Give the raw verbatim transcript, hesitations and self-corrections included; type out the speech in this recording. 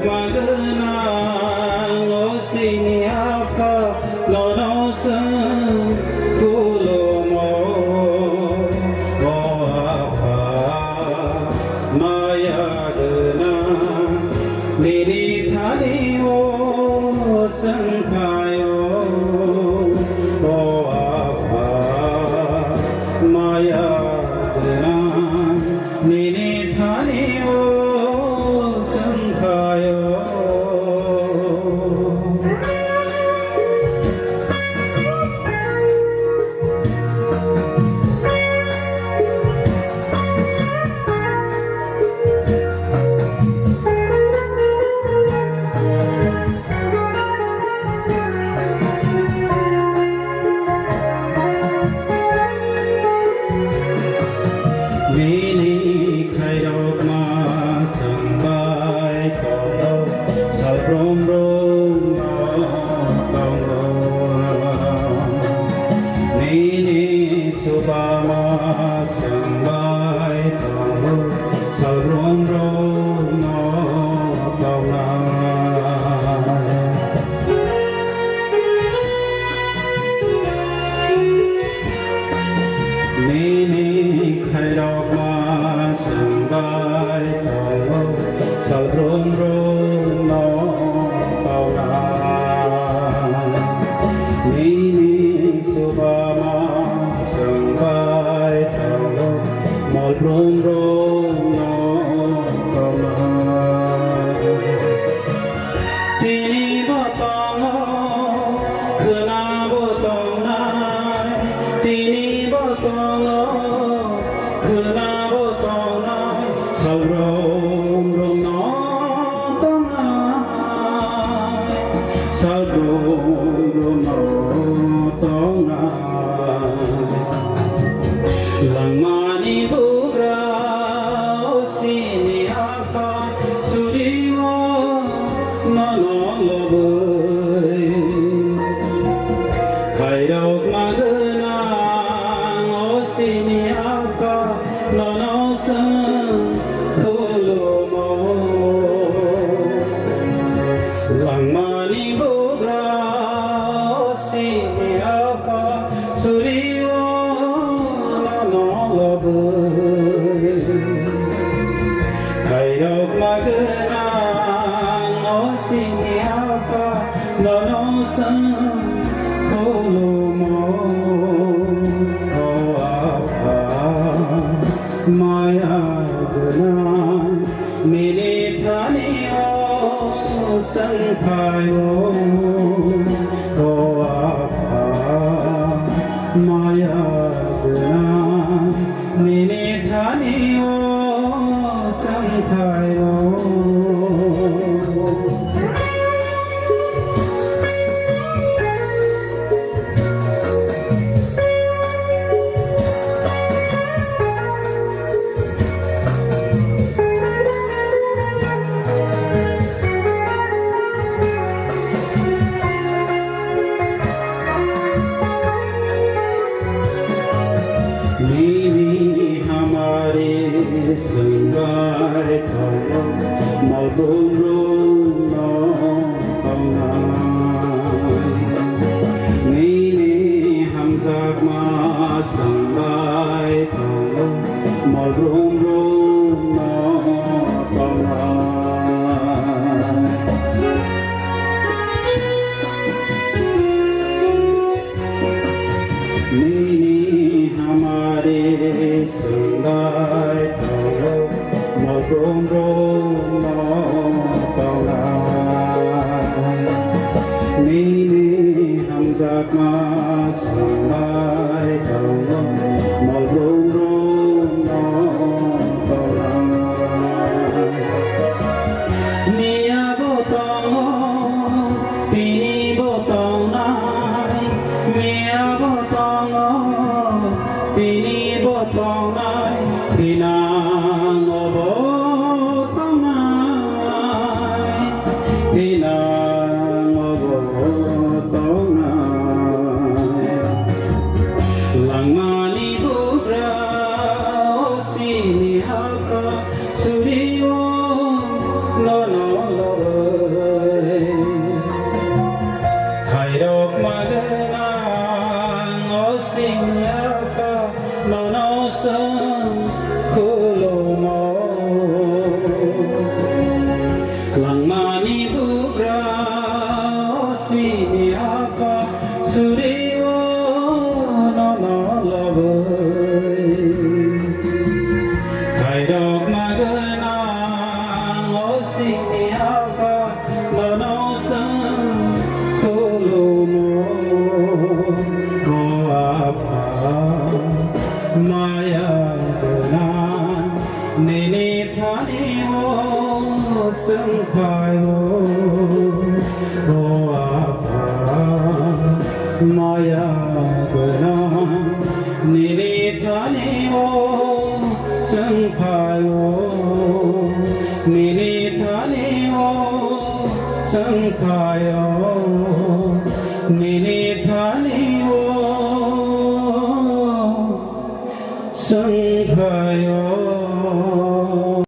Gwnang o chini Apha, nono chwng khulumo. O Apha, maya gwnang, nini thani o chwng phaio. O Apha, maya gwnang, nini thani o chwng phaio. Nini khairokma chwng bai tongo, salbrum brum no tongo. Nini chubama chwng bai tongo, salbrum brum no tongnai. Nini khairokma chwng bai tongo, salbrum brum no tongnai. Nini chubama chwng bai tongo, mol brum brum no tongnai. Tini bo tongo, khwna bo tongnai. Tini bo tongo, khwna bo tongnai. Salbrum brum no tongnai. Salbrum brum no tongnai. Langmani bugra o chini Apha, surio nono lobwi. Khairokma gwnang o chini Apha, nono chwng khulumo. Langmani bugra o chini Apha, surio nono lobwi. Khairokma gwnang o chini Apha, nono chwng khulumo. O Apha, maya gwnang, nini thani o chwng phaio. O Apha, maya gwnang, nini thani o chwng phaio. Nono chwng khulumo, o Apha maya gwnang, nini thani o chwng phaio, o Apha maya gwnang, nini thani o chwng phaio, nini thani o chwng phaio, nini thani o chwng phaio.